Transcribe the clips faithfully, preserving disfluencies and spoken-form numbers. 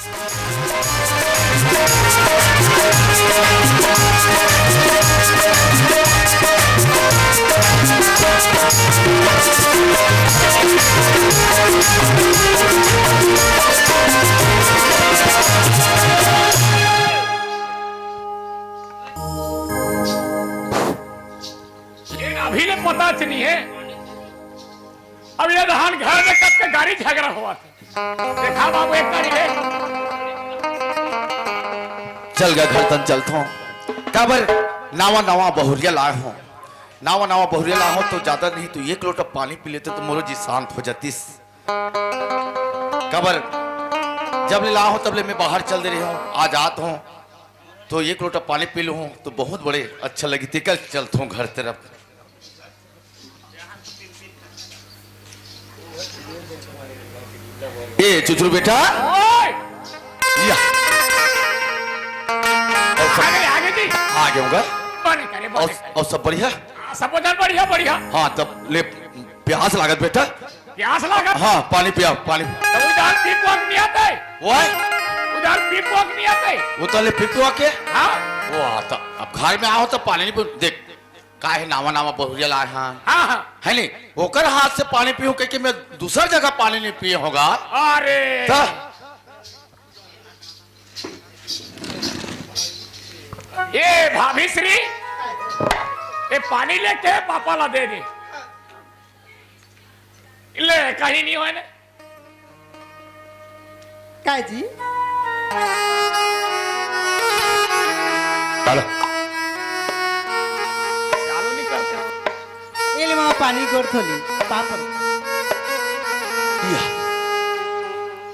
ये अभी ले पता चली है। अब ये धान घर में कब के गाड़ी झगड़ा हुआ था। देखा बाबू, एक गाड़ी है। चल गा घर तन चलथों। काबर नावा नावा बहुरिया लाए हों। नावा नावा बहुरिया लाए हों तो ज्यादा नहीं तो एक लोटा पानी पी लेते तो मोरो जी शांत हो जातीस। काबर जब ले लाए हों तब ले मैं बाहर चल दे रहे हों, आ जात हों तो एक लोटा पानी पी लूँ तो बहुत बड़े अच्छा लगी। तेकर चलथों घर तरफ। ए चुचरू बेटा, ओए! या। और सब आगे, आगे जी। आगे होगा। बने करे, बने और, करे। और सब बढ़िया? हाँ, सब उधर बढ़िया, बढ़िया। हाँ, तब ले प्यास लागत बेटा। प्यास लागत? हाँ, पानी पिया, पानी। तो उधर पीपुआ के नहीं आते? वो है? उधर पीपुआ के नहीं आते? वो तो ले पीपुआ के? हाँ। वो आता। अब घर में आओ तो पानी नहीं पी-, देख, काहे नावा नावा बहुरिया लाए हैं? हाँ, हाँ। है नहीं? ओकर हाथ से पानी पीऊँ कह के मैं दूसर जगह पानी नहीं पिए होगा। अरे। तो ए भाभी श्री, ए पानी लेके पापा ला दे दे। ले, कहीं नहीं होय ने। काय जी? चलो। चालू नहीं करते। ये ले मामा पानी गोड़ थोली, पापड़। या।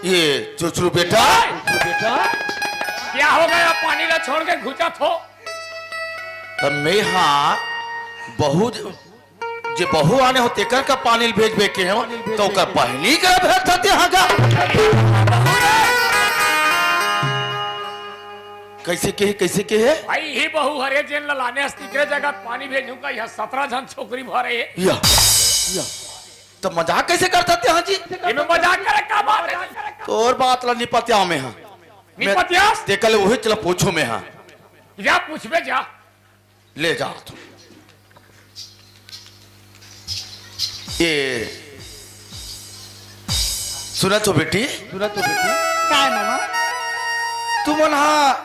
ये चुचरू बेटा। बेटा, क्या हो गया? पानी ला छोड़ के घुचा थो। तब मैं हाँ बहुत जे बहू आने हो तेकर का पानी भेज बे के हो, तो ओकर बहिनी का भेज देते हाँ का? कैसे के, कैसे के है? भाई, ही बहू हरे जेन ललाने हस्ती के जगह पानी भेजू का, यह सत्रह जन छोकरी भरे है। या, या। तो मजाक कैसे कर देते हाँ जी? ये में मजाक करे का बात है? तोर बात ला निपत्या में हाँ। निपत्या? तेकल वही चला पूछो में हाँ। जा पूछबे जा। ले जा तू। ये सुनत हो बेटी? सुनत हो बेटी? काय मामा? तुमन हा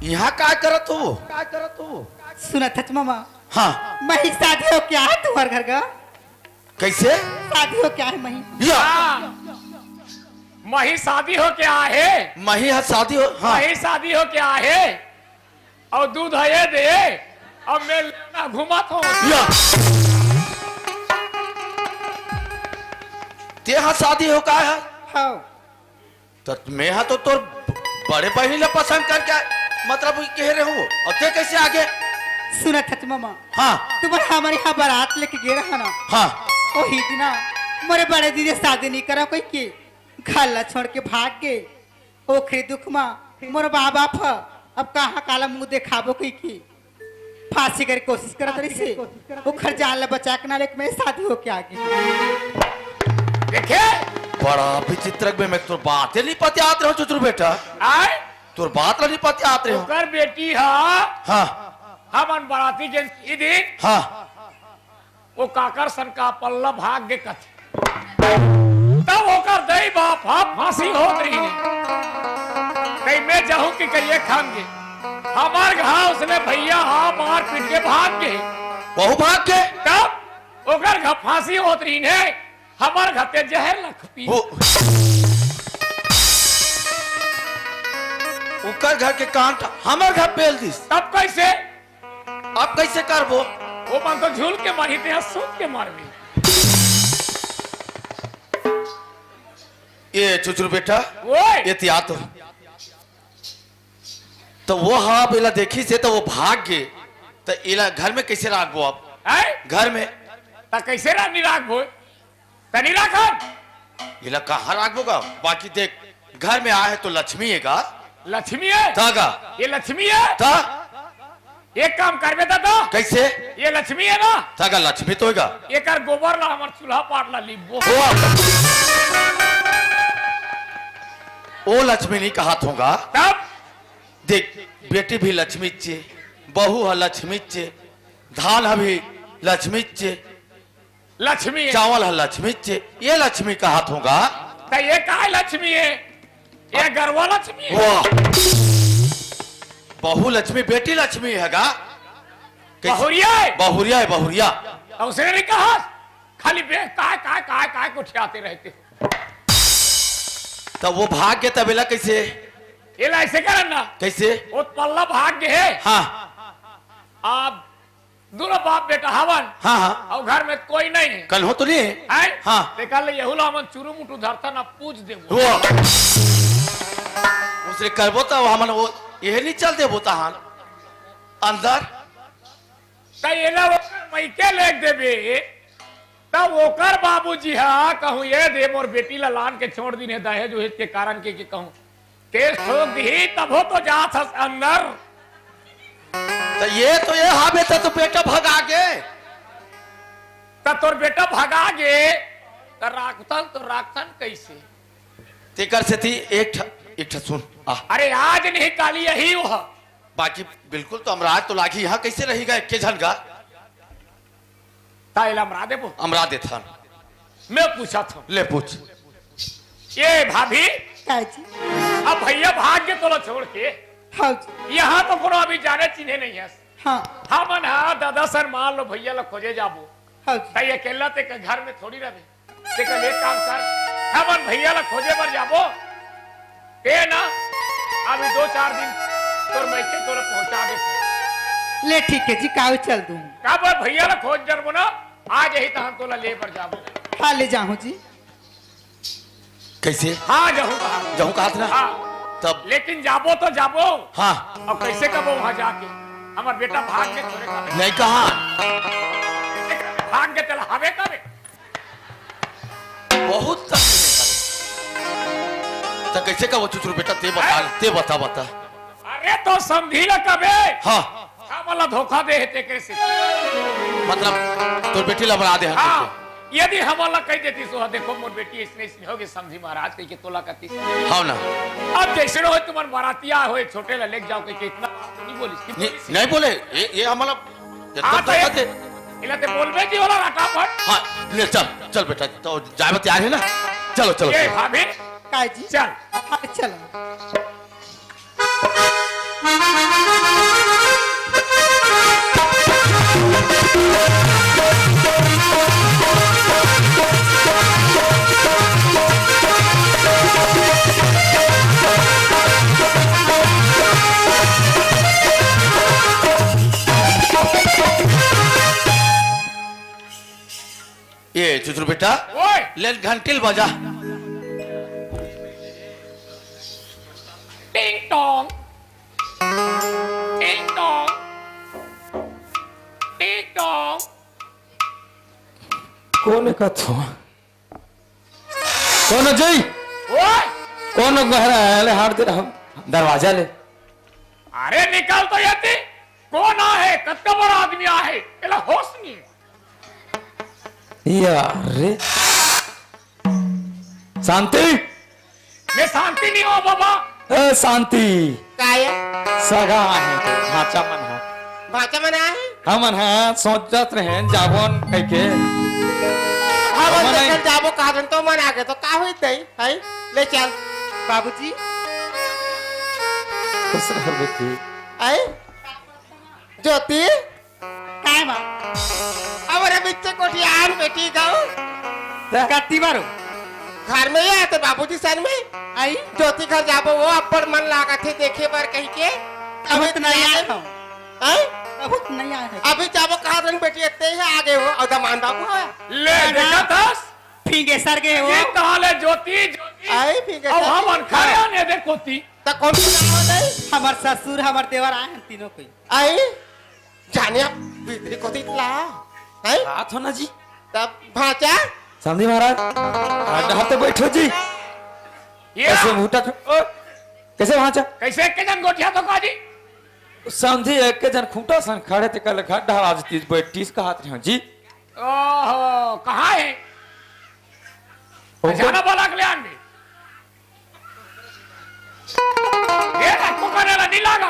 यहाँ काय करत हो? काय करत हो? सुनत हच मामा। हाँ। मही शादी हो क्या है तुम्हारे घर का? कैसे? शादी हो क्या है मही? या। हाँ। मही शादी हो क्या है? मही हा शादी हो, हाँ। मही शादी हो क्या है? अउ दूध ह ये दे, अब मैं लेना घुमात हूँ। या। ते हा शादी हो का है? हाँ। त मैं हा तो तोर बड़े बहिनी ला पसंद करके, मतलब, कह रहे हो, अउ ते कैसे आगे? सुनत हच मामा। हाँ। तुमन हमर यहाँ बारात लेके गे रहा ना। हाँ। ओही दिना मोरे बड़े दीदी शादी नहीं करा कोई के, घर ला छोड़ के भाग गे। ओखरे दुख म मोर माँ बाप ह अब कहाँ काला मुंह देखाबो कहिके फांसी करे कोशिश करत रहिसे। ओखर जान ल बचा के ना लेके मैं शादी होके आ गे। देखे? बड़ा विचित्र में मैं तोर बाते नहीं पतियात रहो चुचरू बेटा। आय? तोर बात ल नहीं पतियात रहो। ओकर बेटी ह हाँ। हमन बराती के दिन हाँ। वो काकर सन का पल्ला भाग गे कथे। तब ओकर दई बाप हा फांसी होत रहिन हे। कही मैं जाहूं कि कहिए खान गे। हमार घाव उसने भैया हा मार पीट के भाग गे। वहू भाग गे? तब ओकर घ फांसी होत रहिन हे, हमार घते जहर लख पी। वो ओकर घर के कांट हमर घर पेल दिस। तब कैसे? अब कैसे करबो? वो मन तो झूल के मारी, ते सूत के मारबे। ये चुचरू बेटा, ओए! ये तिया तो, तो वो हाँ, बेला देखी से तो वो भाग गे, तो इला घर में कैसे राखबो अब? हैं? घर में। त कैसे राखनी राखबो? तनी राखन। इला कहाँ राखबो गा? बाकी देख, घर में आए है तो लक्ष्मी है गा। लक्ष्मी है? ता गा। ये लक्ष्मी है? ता? एक काम करबे दादा। कैसे? ये लक्ष्मी है ना? ता गा लक्ष्मी तो है गा। एकर गोबर ला हमर चूल्हा पाट ला लिपबो। ओ। ओ लक्ष्मी नहीं कहात हों गा। तब? देख, बेटी भी लक्ष्मी चे, बहू ह लक्ष्मी चे, धान ह भी लक्ष्मी चे, लक्ष्मी हे। चावल ह लक्ष्मी चे, ये लक्ष्मी कहात हों गा। त ये काय लक्ष्मी हे? ये गरवा लक्ष्मी हे। वाह, बहू लक्ष्मी, बेटी लक्ष्मी हे गा। कैसे? बहुरिया हे। बहुरिया हे, बहुरिया। अउ उसे नहीं कहा, खाली बे-, काय, काय, काय, काय गोठियाते रहते हो। त वो भाग गे तब एला कैसे? एला ऐसे करन ना। कैसे? वो पल्ला भाग गे हे। हाँ। अब दूनों बाप बेटा हवन। हाँ, हाँ। अउ घर में कोई नहीं हे। कन्हो तो नहीं हे? हैं? हाँ। ते कल यहू ला हमन चुरू मुटू धरथन, अब पूछ देबो। वो। उसे करबो त हमन वो, ये नहीं चल देबो तहान। अंदर। त एला ओकर मइके लेग देबे, त ओकर बाबूजी ह कहूँ, "ये दे, मोर बेटी ला लान के छोड़ दीन हे दहेज उहेज के कारण के," के कहूँ, केस ठोक दिही, तभो तो जात हस अंदर। त ये तो ये हावे, त तो बेटा भगा गे। त तोर बेटा भगा गे, त राखथन तो राखथन कैसे? तेकर सेती एक ठ-, एक ठ सुन, आ। अरे आज नहीं काली यही वो। बाकी बिल्कुल तो अमराज तो लागी, यहाँ कैसे रही गा, के झन गा? ता एला अमरा देबो। अमरा देथन। मैं पूछत हूँ। ले पूछ। ये भाभी, का जी? अब भैया भाग गे तोला छोड़ के। हाँ जी। यहाँ तो कोनो अभी जाने चिन्हे नहीं हे। हाँ। हमन हा दादा सर मान लो भैया ला खोजे जाबो। हाँ जी। त ये अकेला ते के घर में थोड़ी रहे। तेकर एक काम कर, हमन भैया ला खोजे बर जाबो। ए ना, अभी दो चार दिन तोर मइके तोला पहुंचा देथन। ले ठीक हे जी, काऊ चल दूँ। काबर भैया ला खोज डरबो ना, आ जाही त हम तोला ले बर जाबो। हाँ, ले जाहूँ जी। कैसे? हाँ, जाहूँ कहा। जाहूँ कहा था ना? हाँ। तब? लेकिन जाबो तो जाबो। हाँ। अउ कैसे कबो वहाँ जाके? हमर बेटा भाग गे तोरे का। नहीं कहा। भाग गे तेला हवे कबे? बहुत तकलीफ हे। त कैसे का वो चुचुर बेटा, ते बता, हैं? ते बता, बता। अरे तो समधी ला कबे? हाँ। हमन ला धोखा दे हे तेकरे से। मतलब, तोर बेटी ला बना दे हन हाँ, करके। यदि हमन ला कह देती सो, "देखो, मोर बेटी इसने, इसने होगे समधी महाराज," कह के तोला कहती। हाँ ना। अब जैसे रहो, तुम्हार बारातिया हो, एक छोटे ला लेके जाओ, कह के इतना बात तो नहीं बोली। नहीं, नहीं बोले। ये, ये हमन ला हाँ, तो ये, इला ते बोलबे जी होला फटाफट। हाँ, ले चल, चल बेटा, तो जाए बर तैयार हे ना? चलो, चलो, ये चलो। भाभी, काय जी? चल। हाँ, चलो। ए चुचुर बेटा, ओए! ले घंटी ल बजा। टिंग टोंग, टिंग टोंग, टिंग टोंग। कोन कथो? कोन जी? ओए! कोन घर आले हार दे हम दरवाजा ले। अरे निकल तो यति, कोन आहे? कतका बड़ा आदमी आहे? एला होश नहीं। यार रे। शांति। मैं शांति नहीं हो बाबा। ए शांति। काय? सगा आहे तो भांचा मन हा। भांचा मन आहे? हमन हा सोचत रहे जाबोन कहिके। हमन हमन लेकर आई। जाबो कहा तो मन आगे तो का होई तई? है? ले चल। बाबूजी। खुश रहो बेटी। है? ज्योति? काय बा? अब रे बिच्चे कोठी आन बेटी गऊ। ते? कत्ती बारो? घर में ही आते बाबूजी सन में। आई? ज्योति घर जाबो वो अब्बड़ मन लागत हे देखे बर कहिके। बहुत नया हो। हैं? बहुत नया है। अभी जाबो कहा रंग बेटी इतने ही आगे हो और दमान बाबू है। ले ना, ना। देखा था? फिंगे सर गए हो। ये कहा ले ज्योति, ज्योति। आई फिंगे अब सर हम गए। अनखा हाँ। आने देखो ती। त कौन सी नाम है? हमार ससुर, हमार देवर आए हैं तीनों कोई। आई? जाने अब भीतरी कोती ला, हैं? बात हो ना जी। तब भांचा? समधी महाराज, अड्डा हते बैठो जी। ये कैसे मुहटा छु-, ओ, कैसे भांचा? कैसे एक के जन गोठिया तो का जी? समधी एक के जन खूंटा सन खड़े थे, कल घर ढहराज तीस बैठीस का हाथ रहे जी। ओहो, कहाँ है? ओके। जाना बोला के ले आन दे।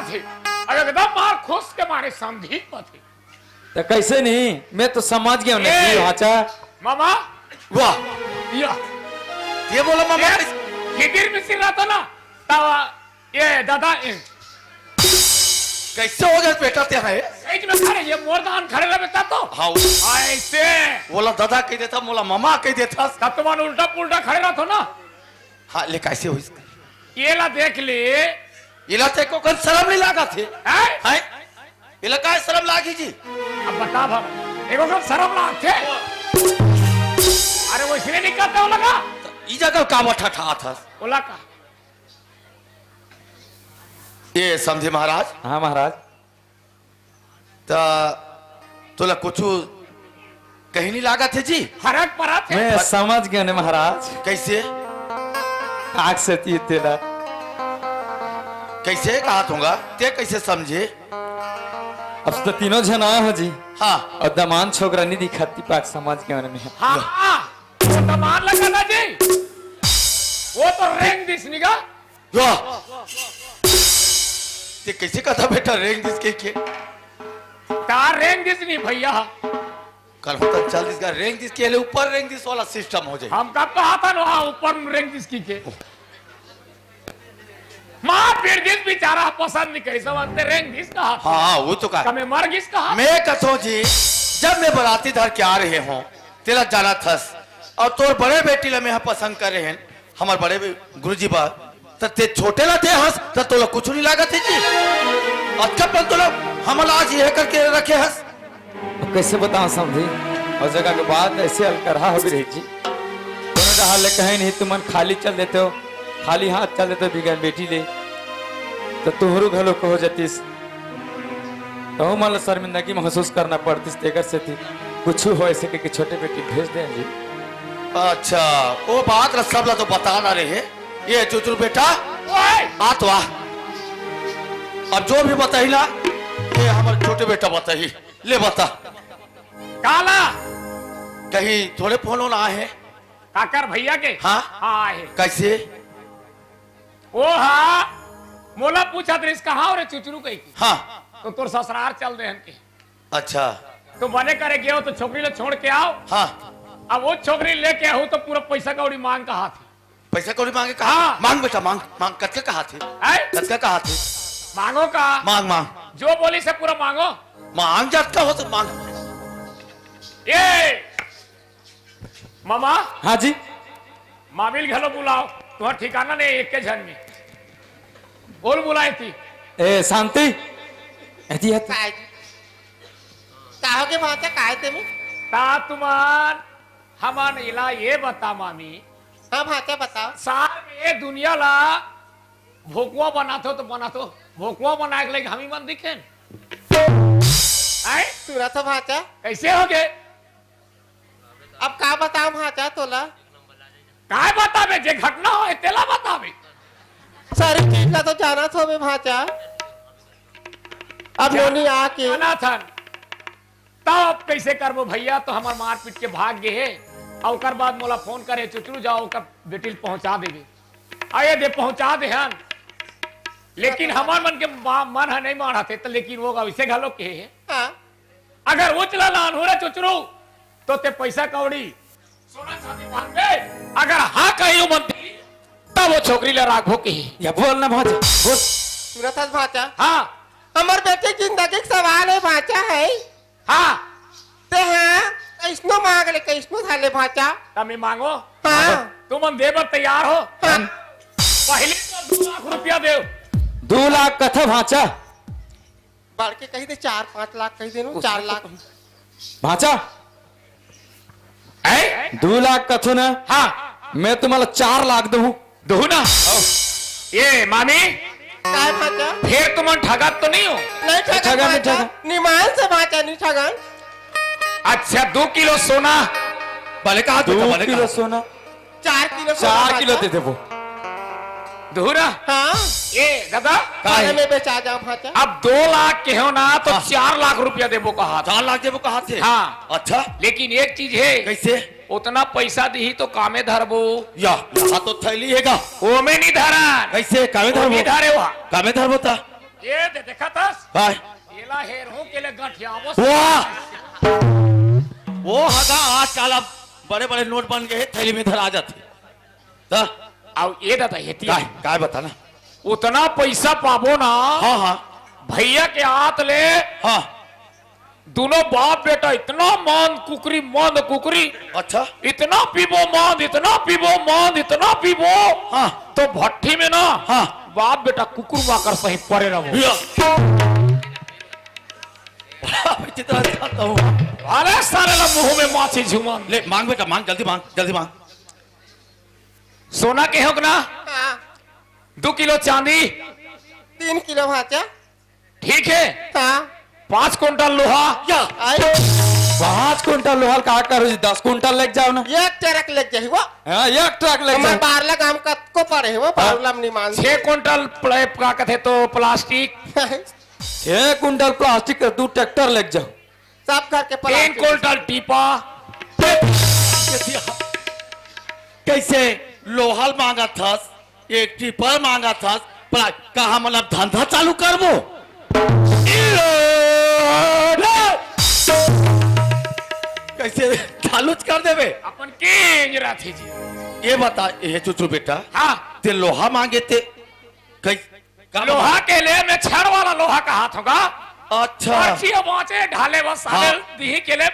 थे। अब एकदम मार खुश के मारे समझी मत थे। त कइसे नहीं? मैं तो समझ गेंव ना ए! जी, भांचा। मामा। वाह। या। ये बोला मामा, ए, कैसे? खिदिर मिसिर रहता ना, तब ये दादा, ए। कइसे हो गे बेटा तें ह? सही में खड़े, ये मोर दान खड़े रहे बेटा तो। हाँ। अइसे। बोला दादा कहि देथस, मोला मामा कहि देथस। तब तुमन उल्टा पुल्टा खड़े रहथो ना। हाँ, ले कइसे होइस? ये ला देख ले। ये ला तें को कन शरम नइ लागत हे? हैं? हैं? ये ला काय शरम लागही जी? अब बता बाबा, एको कन शरम लागथे? अरे वो इसलिए नहीं करते हो लगा? त ई जगह का बठा ठात हस? बोला का? ये समधी महाराज? हाँ महाराज। त तोला कुछु कहीं नइ लागत हे जी? फरक परत हे। मैं समझ गेंव ना महाराज। कइसे? आग से तीर तेला। कइसे कहत होंगा? तें कइसे समझे? अब तो तीनों झन आए हो जी। हाँ। अउ दमांद छोकरा नइ दिखत, ती पाक समझ गेंव ना मैं। हाँ, हाँ। वो दमांद लगा था जी। वो तो रेंग दिस निगा। वाह। तें कइसे कहत हस बेटा रेंग दिस कहिके? तार रेंग दिस नहीं भइया। कल होता चल दिस का रेंग दिस के ले ऊपर रेंग दिस वाला सिस्टम हो जाए। हम कब कहत हन वहाँ ऊपर रेंग दिस कहिके? मार पीट दिस बेचारा पसंद नहीं करिस, समझते रेंग दिस कहा। हाँ, वो तो कहा। कमे मर गिस कहा। मैं कथों जी, जब मैं बराती धर के आ रहे हों, तेला जानत हस, अउ तोर बड़े बेटी ला मैं ह पसंद करे हन, हमर बड़े बे-, गुरुजी बा, त तें छोटे ला दे हस, त तोला कुछु नइ लागत हे जी। अतका पन तोला हमला आज ये करके रखे हस। अब कइसे बतावंव समधी, अउ जगह के बात अइसे अलकरहा होगे रही जी। कोनो डहर ले कहे नहीं, तुमन खाली चल देते हो, खाली हाथ चल देते हो बिगर बेटी ले, त तुंहरो घलो कहो जतिस। तहूं मन ल शर्मिंदगी महसूस करना पड़तिस, तेकर सेती कुछु होय सके कि छोटे बेटी भेज दें जी। अच्छा, वो बात ल सब ल तो बताना रहे। ये चुचुर बेटा, ओए! आ तो आ। अब जो भी बताही ना, ये हमर छोटे बेटा बताही। ले बता। काला? कहीं थोड़े फोन होना आए हैं? काकर भइया के? हाँ। हाँ, आए हैं। कइसे? ओ हा, मोला पूछत रहिस, "कहाँ हो रे चुचरू?" कहिके। हाँ। तो तोर ससुरार चल दे हन के। अच्छा। तो बने करे गेंव तो छोकरी ला छोड़ के आव। हाँ। अब वो छोकरी लेके आहूं तो पूरा पइसा कौड़ी मांग कहाथे। पइसा कौड़ी मांगे कहा? हाँ। मांग बेटा, मांग, मांग, कतका कहाथे? हैं? कतका कहाथे? मांगो का? मांग, मांग। जो बोलिस पूरा मांगो। मांग जतका हो त मांग। ए! मामा। हाँ जी। मामी ल घलो बुलाव, तुंहर ठिकाना नहीं, एके झन में। बोल बुलाए थी। ए, शांति। ए, जी, हट। काय? का होगे भांचा, काय ते में? ता तुमन, हमन इला ये बता मामी। हाँ भांचा, बताव। साल में दुनिया ला भोकवा बनाथो तो बनाथो, भोकवा बनाए के लइक हमी मन दिखेन। आय? सुनत हो भांचा? कइसे होगे? अब का बतावं भांचा तोला? काय बताबे, जे घटना होय, तेला बताबे। सारी चीज ला तो जानत होबे भांचा। अब अरे, नोनी आके जानत हन। तब कइसे करबो भइया, तो हमर मार पीट के भाग गे हे। अउ ओकर बाद मोला फोन करे, "चुचरू जाव, ओकर बेटी ल पहुंचा देबे।" आए दे, पहुंचा दे हन। लेकिन हमर मन के मा-, मन ह नइ मानत हे, त लेकिन वो अइसे घलो कहे हे। हाँ। अगर उचला लानहूं रे चुचरू, तो ते पइसा कौड़ी, सोना चांदी मांग दे। अगर हाँ कही ओ मंत्री, तब वो छोकरी ला राखबो कही। या बोल ना भांचा, बोल। सुनत हस भांचा? हाँ। हमर बेटी जिंदगी के सवाल हे भांचा, हे। हाँ। ते हाँ, कइसनो मांग ले, कइसनो धर ले भांचा। त मैं मांगो? हाँ। तुमन दे बर तैयार हो? हाँ। पहले तो दू लाख रुपया देव। दू लाख कथा भांचा। बढ़ के कहि दे, चार पाँच लाख कहि दे नो, चार लाख। भांचा, ऐ? दू लाख कथो ना? हाँ। मैं तुम्हारा चार लाख दूं। दूं ना? ये मामी? काय भांचा? फेर तुमन ठगत तो नहीं हो? नहीं ठगन, ठगन, नहीं भांचा। ठगन। निमान से भांचा, नहीं ठगन। अच्छा, दू किलो सोना। भले कहा, दू भले किलो कहा। सोना। चार किलो सोना चार किलो भांचा। दे देबो। दूं ना? हाँ। ए, दादा। काहे? में बेचा जा भांचा। अब दो लाख के हो ना, तो हाँ। चार लाख रुपया देबो कहा। चार लाख देबो कहा थे? हाँ। अच्छा। लेकिन एक चीज हे। कइसे? ओतना पइसा दिही तो कामे धरबो। या, यहाँ तो थैली हे गा। ओमे नहीं धरा। कइसे? कामे धरबो? नहीं धरे वहाँ। कामे धरबो ता? ये दे, देखा थस? काय? एला हेरहूं के ले गठियावस। वाह। वो हगा आजकल अब बड़े बड़े नोट बन गए, थैली में धरा जाते। त अउ ये ददा, हेती काय, काय बता ना? उतना पैसा पाबो ना। हाँ, हाँ। भैया के हाथ ले हाँ। दोनों बाप बेटा इतना मांद कुकरी, मांद कुकरी। अच्छा। इतना पीबो मांद, इतना पीबो मांद, इतना पीबो। हाँ। तो भट्ठी में ना, हाँ। बाप बेटा कुकुर माकर सही पड़े रहो। या। बड़ा विचित्र जाता हूँ। अरे सारे ला मुंह में माछी झुमान। ले मांग बेटा, मांग, जल्दी मांग, जल्दी मांग। सोना के होक ना? हाँ, दो किलो चांदी। तीन किलो भाचा। ठीक है। हाँ। पांच कुंटल लोहा। या। आई। पाँच कुंटल लोहा ल का करो जी, दस कुंटल लेके जाओ ना। एक ट्रक लेके जाही वो। हाँ, एक ट्रक लेके हमारे जाओ। बारला गांव कतको पड़े हे वो, बारला में निमान। छह कुंटल प्ले-, का कहते तो प्लास्टिक। छह कुंटल प्लास्टिक के दो ट्रैक्टर लेके जाओ। सब घर के तीन प्लास्टिक। कुंटल टीपा। कैसे लोहा ल मांगा थस, एक टीपा ल मांगा थस, प्ला-, का हमन अब धंधा चालू करबो? कैसे चालू कर देबे? अपन के इंजरा थे जी। ये बता, ये चुचू बेटा, हाँ। ते लोहा मांगे ते, कै-, का लोहा के ले मैं छड़ वाला लोहा का हाथ होगा। अच्छा। पर्ची बांचे ढाले बस साले हाँ। दीही के ले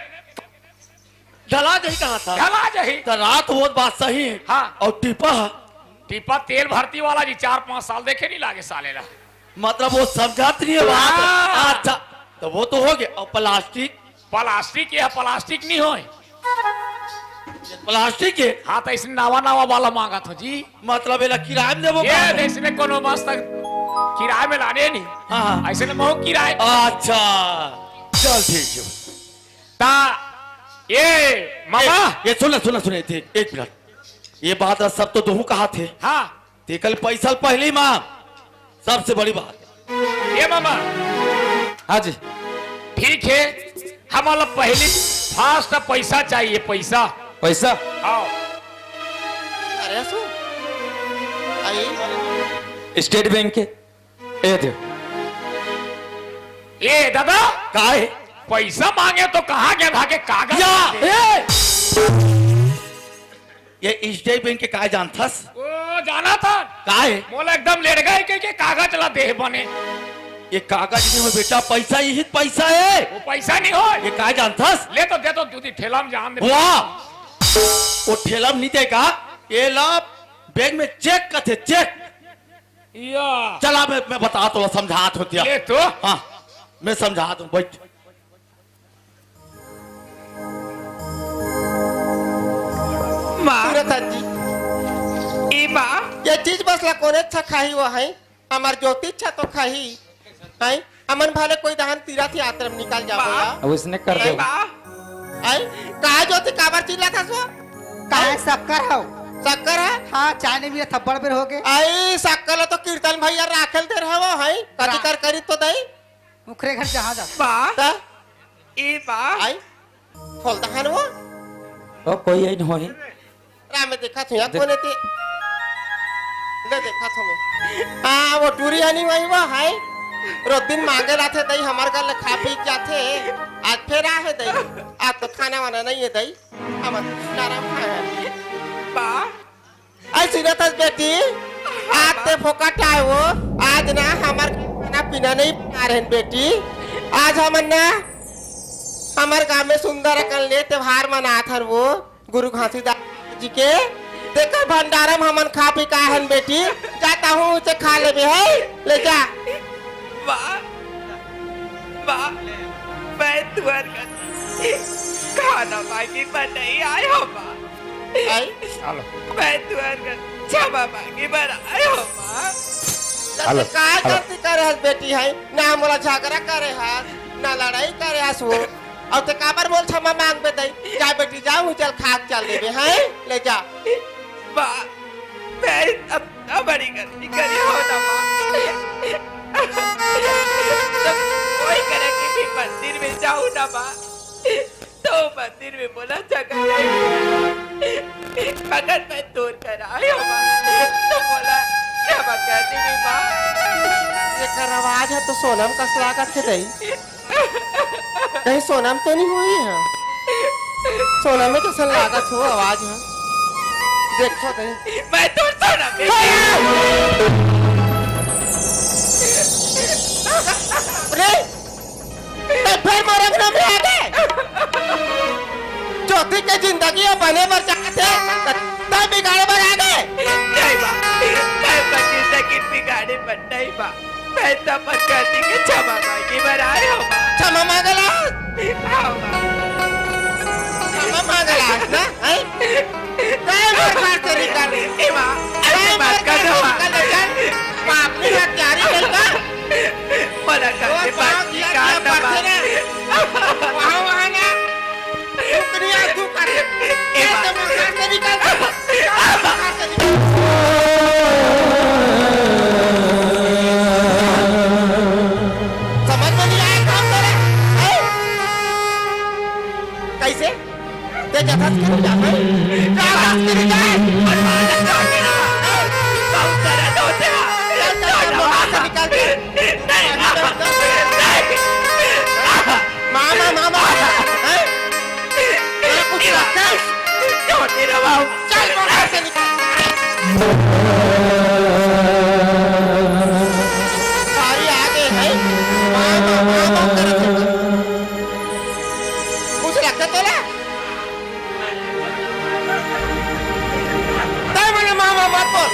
ढला जाही कहा था। ढला जाही। तो रात वो बात सही है। हाँ। और टीपा? टीपा तेल भर्ती वाला जी, चार पांच साल देखे नहीं लागे साले ला। मतलब वो समझात नहीं है बात। हाँ। अच्छा, तो वो तो हो गया। और प्लास्टिक? प्लास्टिक ये प्लास्टिक नहीं होए। प्लास्टिक है। हाँ, तो इसने नवा नवा वाला मांगा था जी। मतलब एला किराए में देबो ये का? देश में कोनो मस्त किराए में लाने नहीं। हाँ, हाँ। ऐसे ने महू किराए। अच्छा, चल ठीक है। ता ये मामा। ये सुन, सुन, सुन, एक, एक मिनट। ये बात सब तो दोहू कहा थे। हाँ। ते कल पैसा पहले ही मांग, सबसे बड़ी बात। ये मामा। हाँ जी। ठीक है, हमारा पहली फास्ट पैसा चाहिए, पैसा। पैसा? आओ। अरे सो। आई। स्टेट बैंक के। ए दे। ए दादा, काय? पैसा मांगे तो कहाँ गया था के कागज? या, दे। ए! ये स्टेट बैंक के काय जानथस? ओ, जाना था। काय? मोला एकदम लेट गए के, के कागज ला दे बने। ये कागज नहीं हो बेटा, पैसा यही पैसा है। वो पैसा नहीं हो। ये काय जानथस? ले तो दे तो दूधी ठेला में जान दे। वाह, वो ठेला में नहीं देगा, ये ला बैंक में चेक करते, चेक। या। चला मैं, मैं बता तो समझात होती है। ले तो। हाँ, मैं समझात हूँ, बैठ। माँ, सूरत जी, ए माँ, ये चीज बस ला कोने अच्छा खाही वो है, हमार ज्योति अच्छा तो खाही है। हमन भले कोई दहन तीरथ यात्रा में निकल जाबो माँ। या। अब उसने कर ए दे। माँ, आई, का ज्योति काबर चिल्लाथस वो? काय शक्कर हव? शक्कर है? हाँ, चाय नहीं मिला, थप्पड़ बेर हो गए। आई शक्कर ला तो कीर्तन भैया राखेल दे रहे वो है, कदी कर करी तो दई। मुखरे घर जहाँ जा। माँ, ता ए माँ, आई खोल दहन वो। ओ, कोई यही नहीं होही। रामे देखा थुया कोने ते। ले देखा थो मैं। हाँ, वो टूरी आनी वही वो है। रोज दिन मांगे लाथे दई, हमार घर ले खा पी के जाथे। आज फेर आहे दई। आज तो खाना वाना नहीं है दई। हम नरम खाए हैं। माँ, ऐसी रहता बेटी। आज ते फोकट आए वो। आज ना हमार खाना पीना नहीं बना रहे हैं बेटी। आज हमन ना हमार गांव में सुंदर अकन ले त्योहार मनात हन वो। गुरु घासीदास जी के, तेकर भंडारा में हमन खा पी का हन बेटी, जाता हूँ उसे खा लेबे है, ले जा। माँ, माँ, मैं तुअर कर खाना मांगी पर नहीं आयो माँ। आई, मैं तुअर कर क्षमा मांगी पर आयो माँ। जब काय गलती करे हस बेटी है, ना मोला झगड़ा करे हस, ना लड़ाई करे हस वो। और ते काबर मोल क्षमा मांगबे दई? जा बेटी जा, उचल खाक चल देबे हैं, ले जा। माँ, मैं अब ना बड़ी गलती करी हो ना माँ। तो कोई करे कि भी मंदिर में जाऊँ ना माँ, तो मंदिर में बोला जगह नहीं। मगर मैं दूर कर आयो माँ, तो बोला क्षमा कर दी माँ। ये कर आवाज ह तो सोनम कस लागत हे दई। कहीं सोनम तो नहीं होही ह? सोनम में कसन लागत हो आवाज ह? देखो दई। मैं तो सोनम में अरे! तैं फेर मोर अंगना में आ गे। ज्योति के जिंदगी ह बने बर चाहत हे, त तैं बिगाड़े बर आ गे। नहीं बा, मैं अपन जिंदगी बिगाड़े बर नहीं बा। मैं तो अपन गलती के क्षमा मांगे बर आए हंव माँ। क्षमा मांगे ला? आओ माँ। क्षमा मांगे ला ना? हैं? तैं मोर घर से निकल। ए माँ, ऐसे मत कर दो माँ। निकल, निकल। पाप नहीं है, प्यारी लड़का। मोला घर से बाहर निकाल दो माँ। वहाँ, वहाँ ना। तू करिया, तू कर। ए माँ। ऐसे मोर घर से निकल। मोर घर से निकल। समझ में नहीं आया काम करे। हैं? कैसे? तैं जथस करी जाबे? जथस करी जाए। बहुत दर्द होते हैं। चल, चल, चल, बाहर से निकल के। नहीं, नहीं। मामा, मामा। हैं? तेरा कुछ लगता है? छोड़ दे रहा हूँ। चल, बाहर से निकल। सारी आ गए हैं। मामा, मामा करत है। कुछ लगता तोला? तैं मोला मामा मत बोल।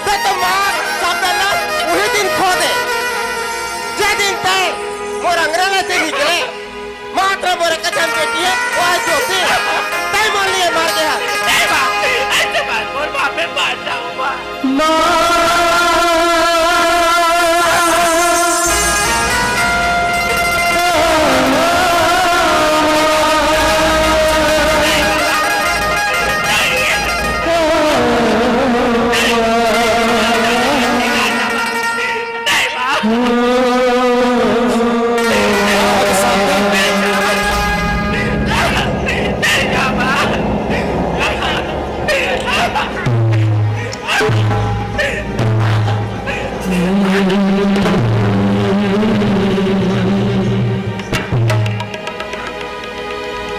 तैं तो मार शब्द ला उही दिन खो दे, जे दिन तैं मोर अंगना से निकले। मात्र मोर एक झन बेटी हे, वो हे ज्योति। तैं मोर लिए मर गे हस। नहीं बाप, ऐसे बात बोल, बाप में मार जाऊंगा।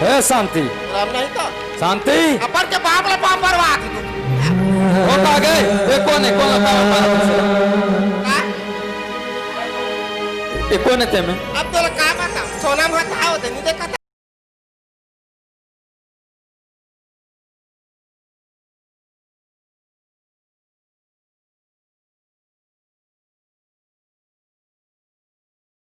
ए शांति। राम नहीं तो। शांति। अपन के बाप ला पाप बर्बाद। वो का गए? ये कोन हे? कोन ला पाप बर्बाद? का? ये कोन हे तेमे? अब तोला का बताऊं? सोनम हथा होते, नहीं देखा